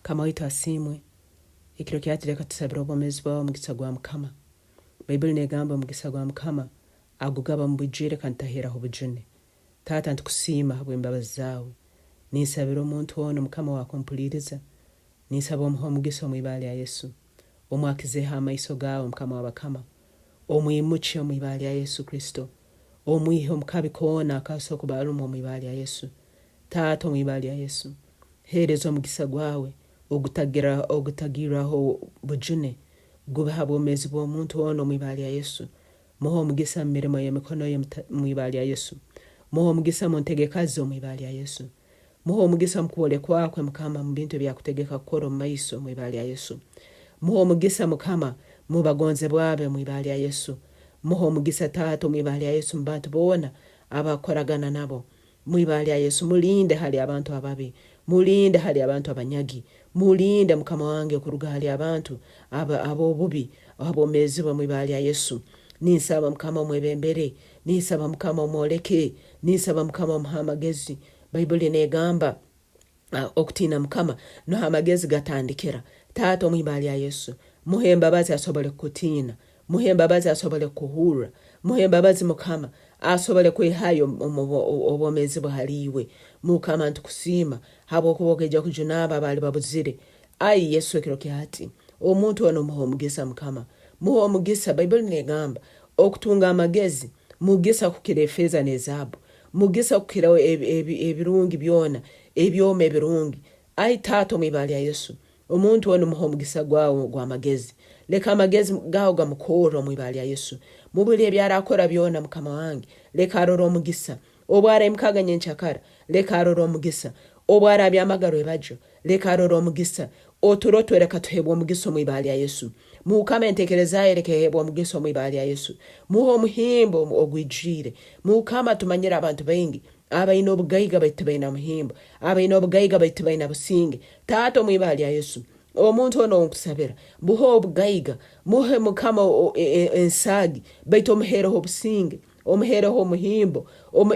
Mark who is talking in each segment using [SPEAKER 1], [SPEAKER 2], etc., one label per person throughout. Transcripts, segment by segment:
[SPEAKER 1] Mukama waitu asiimwe. Ekiro kyahati leka tusabire obwomezi bwawe omugisa gwa Mukama. Baibuli negamba omugisa gwa Mukama agugaba mubwijwire kandi taheraho bujune. Taata ntukusiima habw'embabazi zaawe. Ninsabira omuntu onu Mukama owakumpuliiriza. Ninsaba omuhe omugisa omu ibara lya Yesu. Omwakizeho amaiso gaawe Mukama w'abakama. Omwimukye omu ibara lya Yesu Kristo. Omwihe omu kabi koona akaso kuba arumu omu ibara lya Yesu. Taata omu ibara lya Yesu, heereza omugisa gwawe ogutagira ogutagirwaho bujune gube ha bwomeezi bw'omuntu onu omu ibara lya Yesu. Muhe omugisa mu mirimo y'emikono ye mu ibara lya Yesu. Muhe omugisa mu ntegeka ze omu ibara lya Yesu. Muhe omugisa omu kwolekwa kwe Mukama mu bintu ebyakutegeka kukora omu maiso omu ibara lya Yesu. Muhe omugisa Mukama mu bagonzebwa be omu ibara lya Yesu. Muhe omugisa Taata omu ibara lya Yesu mu bantu boona abakoragana nabo. Mu ibara lya Yesu, mulinde hali abantu ababi. Mulinde hali abantu abanyagi. Mulinde, Mukama wange, kuruga hali abantu ab'obubi habw'omeezi bwe, mu ibara lya Yesu. Ninsaba, Mukama, omwebembere. Ninsaba, Mukama, omwoleke. Ninsaba, Mukama, omuhe amagezi. Baibuli n'egamba, Okutiina Mukama nuho amagezi gatandikira. Taata, omu ibara lya Yesu, muhe embabazi asobole kukutiina. Muhe embabazi asobole kukuhurra. Muhe embabazi Mukama, asobole kwehayo omu obwomeezi bwe hali iwe. Mukama ntukusiima habwokuba okaija kujuna abo abaali babuzire. Ai Yesu ekiro kya hati, omuntu onu muhe omugisa Mukama. Muhe omugisa. Baibuli negamba, okutunga amagezi mugisa kukira efeeza n'ezaabu. Mugisa kukira ebirungi byona, ebyoma ebirungi. Ai Taata omu ibara lya Yesu, omuntu onu muhe omugisa gwawe ogw'amagezi. Leka amagezi gawe gamukorre omu ibara lya Yesu. Mu buli ebi arakora byona Mukama wange, leka arore omugisa. Obu araimukaga nyenkyakara, leka arore omugisa. Obu arabyamaga rwebagyo, leka arore omugisa. Oturo twe leka tuhebwe omugisa omu ibara lya Yesu. Mukama entekereza ye leka ehebwe omugisa omu ibara lya Yesu. Muhe omuhimbo ogwijwire. Mukama tumanyire abantu baingi abaine obugaiga baitu tibaina muhimbo, abaine obugaiga baitu tibaina businge. Taata omu ibara lya Yesu, omuntu onu ounkusabira, muhe obugaiga, muhe Mukama ensaagi, baitu omuheereho obusinge, omuheereho omuhimbo,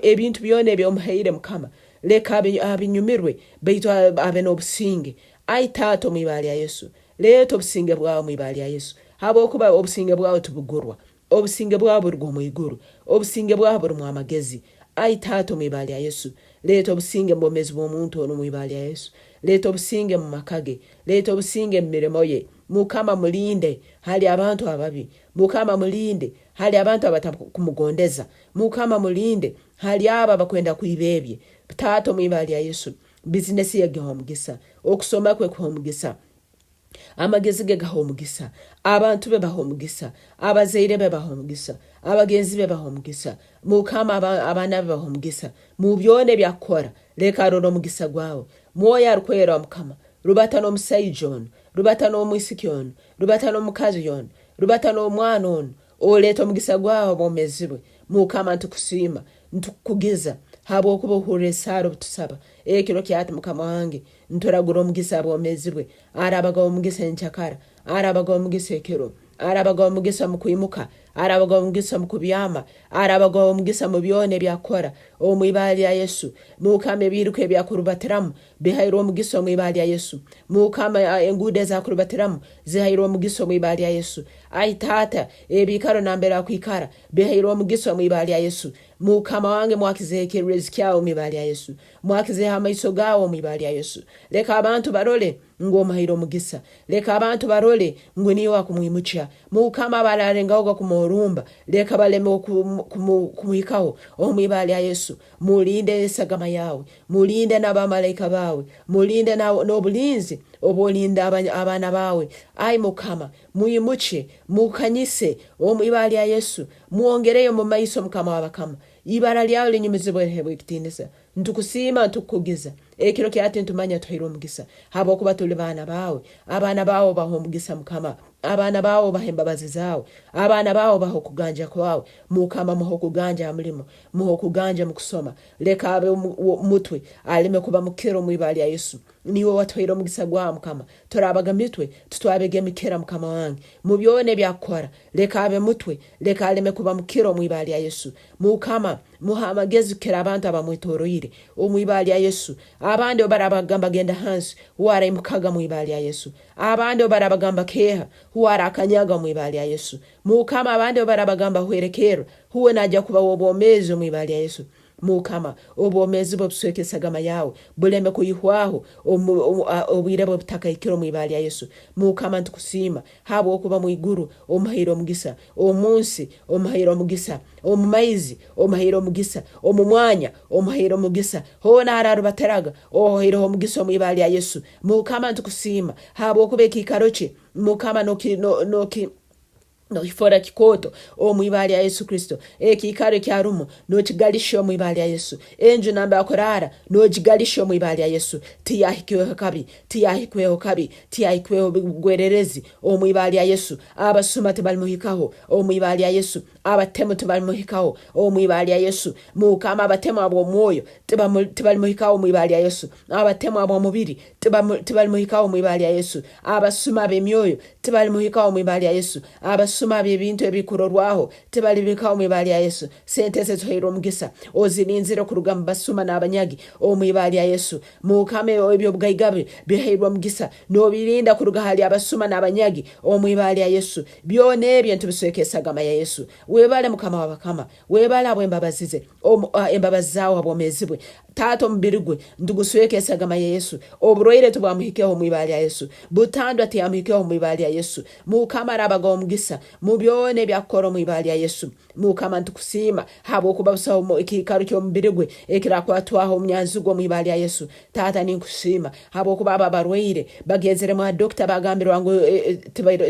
[SPEAKER 1] ebintu byona ebi omuhaire Mukama, leka abinyumirwe, baitu abe n'obusinge. Ai Taata omu ibara lya Yesu, leeta obusinge bwawe omu ibara lya Yesu, habwokuba obusinge bwawe tibugurwa. Obusinge bwawe buruga omu iguru. Obusinge bwawe burumu amagezi. Ai Taata, omu ibara lya Yesu, leeta obusinge mu bwomeezi bw'omuntu onu omu ibara lya Yesu. Leeta obusinge mu maka ge. Leeta obusinge mu mirimo ye. Mukama mulinde hali abantu ababi. Mukama mulinde hali abantu abatakumugondeza. Mukama mulinde hali abo abakwenda kwiba ebye. Taata, omu ibara lya Yesu, bizinesi ye gihe omugisa. Okusoma kwe kuhe omugisa. Amagezi ge gahe omugisa, abantu be bahe omugisa, abazaire be bahe omugisa, abagenzi be bahe omugisa, Mukama abaana be bahe omugisa. Mu byona ebi akukora, leka arole omugisa gwawe. Mwoyo Arukwera wa Mukama, rubata n'omusaija onu, rubata n'omwisiki onu, rubata n'omukazi onu, rubata n'omwana onu, oleete omugisa gwawe ha bwomeezi bwe. Mukama ntukusiima, ntukukugiza habwokuba ohurra esaara obu tusaba. Ekiro kya hati Mukama wange, Nturagura omugisa ha bwomeezi bwe. Arabaga w'omugisa enkyakara, arabaga w'omugisa ekiro, arabaga w'omugisa omu kwimuka, arabaga w'omugisa omu kubyama, arabaga w'omugisa mu byona ebi akora, omu ibara lya Yesu. Mukama ebiiruka ebi akurubatiramu bihairwe omugisa omu ibara lya Yesu. Mukama enguudo ezi akurubatiramu zihairwe omugisa omu ibara lya Yesu. Ai Taata, ebiikaro nambere akwikara bihairwe omugisa omu ibara lya Yesu. Mukama wange mwakizeho ekyererezi kyawe omu ibara lya Yesu. Mwakizeho amaiso gaawe omu ibara lya Yesu. Leka abantu barole ngu omuhaire omugisa. Leka abantu barole ngu niiwe akumwimukya. Mukama abaralengahoga kumuhurumba, leka baleme kumuhikaho omu ibara lya Yesu. Mulinde esagama yaawe. Mulinde n'abamalaika baawe. Mulinde n'obulinzi obwolinda abaana baawe. Ai Mukama, mwimukye, mukanyise omu ibara lya Yesu. Mwongereyo mu maiso Mukama w'abakama. Ibara lyawe linyumizibwe lihebwe ekitiinisa. Ntukusiima, ntukukugiza. Ekiro kya hati ntumanya tuhairwe omugisa habwokuba tuli baana baawe. Abaana baawe obaha omugisa Mukama. Abaana baawe obahe embabazi zaawe. Abaana baawe obahe okuganja kwawe. Mukama muhe okuganja ha mulimo. Muhe okuganja mu kusoma. Leka abe mutwe aleme kuba mukira omu ibara lya Yesu. Niiwe watuhaire omugisa gwawe Mukama. Turabaga mitwe, titwabega emikira Mukama wange. Mu byona ebyakukora, leka abe mutwe, leka aleme kuba mukira omu ibara lya Yesu. Mukama, muhe amagezi kukira abantu abamwetoroire omu ibara lya Yesu. Abandi obu barabaga mbagenda hansi, uwe araimukaga mu ibara lya Yesu. Abandi obu barabaga mbakeeha, uwe arakanyaga omu ibara lya Yesu. Mukama, abandi obu barabaga mbahwerekerra, uwe naija kuba w'obwomeezi omu ibara lya Yesu. Mukama, obwomeezi bwe busweke esagama yawe, buleme kuihwaho obwire bwe butakahikire omu ibara lya Yesu. Mukama, nitukusiima habwokuba omu iguru omuhaire omugisa, omu nsi omuhaire omugisa, omu maizi omuhaire omugisa, omu mwanya omuhaire omugisa, hoona hararubatiraga ohaireho omugisa omu ibara lya Yesu. Mukama, nitukusiima habwokuba ekiikaro kye, Mukama, noki, noki, Nokifora kikooto omu ibara lya Yesu Kristo. Ekiikaro eki arumu nokigalihya omu ibara lya Yesu. Enju nambere akuraara nogigalihya omu ibara lya Yesu. Tiyahikweho kabi, tiyahikweho kabi, tiyahikweho bigwererezi omu ibara lya Yesu. Abasuma tibalimuhikaho omu ibara lya Yesu. Abatemu tibalimuhikaho omu ibara lya Yesu. Mukama, abatemu ab'omwoyo tibalimuhikaho omu ibara lya Yesu. Abatemu ab'omubiri tibalimuhikaho omu ibara lya Yesu. Abasuma ab'emyoyo tibalimuhikaho omu ibara lya Yesu. Abasuma ab'ebintu ebikurorwaho tibalibihikaho omu ibara lya Yesu. Sente ze zihairwe omugisa, ozirinzire kuruga mu basuma n'abanyagi omu ibara lya Yesu. Mukama eby'obugaiga bye bihairwe omugisa, n'obirinda kuruga hali abasuma n'abanyagi omu ibara lya Yesu. Byona ebyo nitubisweka esagama ya Yesu. Webale Mukama w'abakama, webale habw'embabazi ze, embabazi zaawe ha bwomeezi bwe. Taata omubiri gwe ntugusweka esagama ya Yesu. Oburwaire tibwamuhikeho omu ibara lya Yesu. Butandwa tiyamuhikeho omu ibara lya Yesu. Mukama arabaga omugisa mu byona ebyakukora omu ibara lya Yesu. Mukama ntukusiima habwokuba busaho ekiikaro ky'omubiri gwe ekirakwatwaho omunyanzigwa omu ibara lya Yesu. Taata ninkusiima habwokuba abo abarwaire bagenzere mwa dokita bagambirwa ngu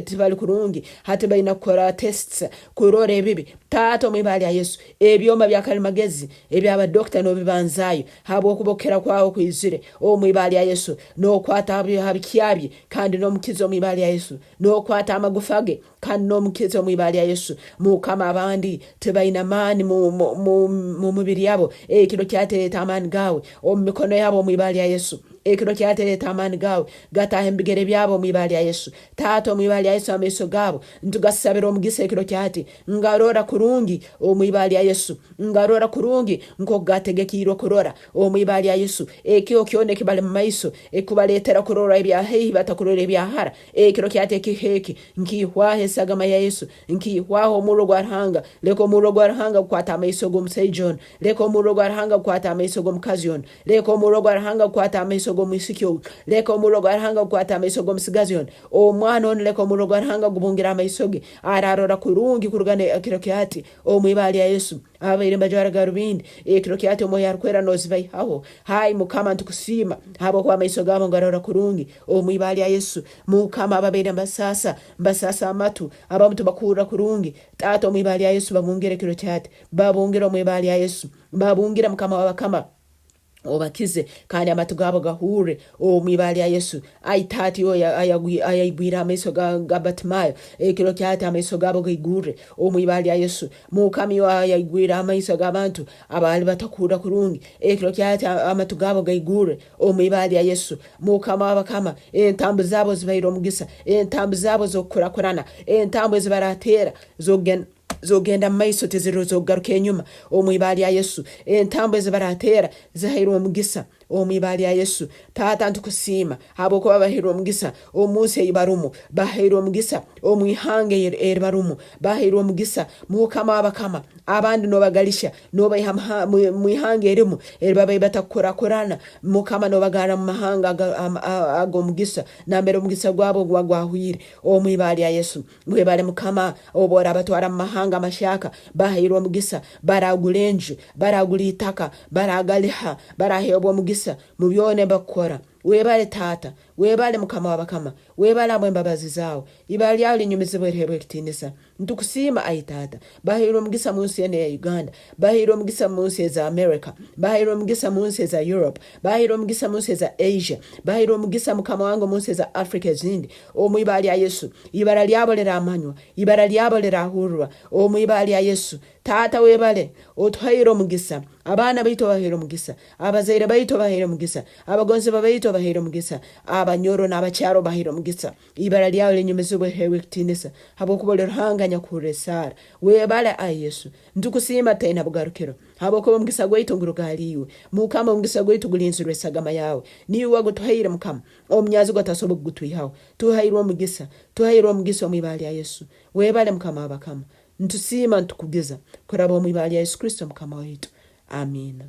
[SPEAKER 1] tibali kurungi hati baina kukora tests kurora ebibi. Taata omu ibara lya Yesu Ebyoma bya kalimagezi eby'abadokita n'obibanzaayo habwokuba okukira kwawe kwizire omu ibara lya Yesu. N'okwata ha bikya bye kandi n'omukiza omu ibara lya Yesu. N'okwata amagufa ge kandi n'omukiza omu ibara lya Yesu. Mukama abandi tibaina maani mu mubiri yabo. Ekiro kyatereeta amaani gaawe omu mikono yabo omu ibara lya Yesu. Ekiro kyatereeta amaani gaawe gataahe mu bigere byabo omu ibara lya Yesu. Taata omu ibara lya Yesu amaiso gaabo nitugasabira omugisa ekiro kyahati. Ngarora kurungi omu ibara lya Yesu. Ngarora kurungi nk'oku gategekiirwe kurora omu ibara lya Yesu. Ekiho kyona ekibali mu maiso ekikubaletera kurora ebya haihi batakurora ebya hara, ekiro kyahati ekiho eki nkiihwaho esagama ya Yesu, nkiihwaho omurro gwa Ruhanga. Leka omurro gwa Ruhanga gukwate amaiso g'omusaija onu. Leka omurro gwa Ruhanga gukwate amaiso g'omukazi onu. Leka omurro gwa Ruhanga gukwate amaiso g'omwisiki ogu. Leka omurro gwa Ruhanga gukwate amaiso g'omusigazi onu. Omwana onu leka omurro gwa Ruhanga gubungire amaiso ge, ararora kurungi kuruga ekiro kyati omu ibara lya Yesu. Ababaire nibajwara garubindi ekiro kyati Omwoyo Arukwera nozibaihaho. Hai Mukama ntukusiima habwokuba amaiso gabo ngarora kurungi omu ibara lya Yesu. Mukama ababaire nibasasa, nibasasa amatu, abamu tibakuhurra kurungi. Taata omu ibara lya Yesu babungire ekiro kyati. Babungire omu ibara lya Yesu. Babungire Mukama w'abakama. Obakize kandi amatu gaabo gahurre omu ibara lya Yesu. Ai Taata iwe ayaigwire amaiso ga Batimayo ekiro kyati amaiso gaabo gaigurre omu ibara lya Yesu. Mukama iwe ayaigwire amaiso g'abantu abaali batakuhurra kurungi ekiro kyati amatu gaabo gaigurre omu ibara lya Yesu. Mukama w'abakama entambu zaabo zibaire omugisa, entambu zaabo z'okukurakurana, entambu ezibarateera z'okugenda Zogenda mu maiso tiziri z'okugaruka enyuma omu ibara lya Yesu. Entambu ezi barateera zihairwe omugisa omu ibara lya Yesu. Taata ntukusiima habwokuba bahairwe omugisa omu nsi ei barumu, bahairwe omugisa omu ihanga eri barumu, bahairwe omugisa Mukama w'abakama. Abandi nobagalihya nobaiha mu ihanga erimu eri babaire batakukurakurana, Mukama nobagarra mu mahanga ag'omugisa nambere omugisa gwabo guba gwahwire omu ibara lya Yesu. Webale Mukama, obu orabatwara mu mahanga amahyaka, bahairwe omugisa, baragura enju, baragura itaka, baragaliha, baraheebwa omugisa mu byona ebi bakukora. Webale Taata, webale Mukama w'abakama, webale habw'embabazi zaawe. Ibara lyawe linyumizibwe liheebwe ekitiinisa. Nitukusiima, ai Taata. Bahairwe omugisa mu nsi enu eya Uganda. Bahairwe omugisa mu nsi eza America. Bahairwe omugisa mu nsi eza Europe. Bahairwe omugisa mu nsi eza Asia. Bahairwe omugisa, Mukama wange, omu nsi eza Africa ezindi. Omu ibara lya Yesu, ibara lyabo liramanywa. Ibara lyabo lirahurrwa. Omu ibara lya Yesu. Taata webale, otuhaire omugisa. Abaana baitu obahaire omugisa. Abazaire baitu obahaire omugisa. Abagonzebwa baitu obahaire omugisa. Abanyoro n'abakyara obahaire omugisa. Ibara lyawe linyumizibwe liheebwe ekitiinisa, habwokuba oli Ruhanga anyakuhurra esaara. Webale, ai Yesu. Nitukusiima tutaina bugarukiro, habwokuba omugisa gwaitu nguruga hali iwe. Mukama, omugisa gwaitu gulinzirwe esagama yawe. Niiwe wagutuhaire, Mukama. Omunyanzigwa tasobora kugutwihaho. Tuhairwe omugisa. Tuhairwe omugisa omu ibara lya Yesu. Webale, Mukama w'abakama. Nitusiima nitukugiza kuraba omu ibara lya Yesu Kristo Mukama waitu. Amiina.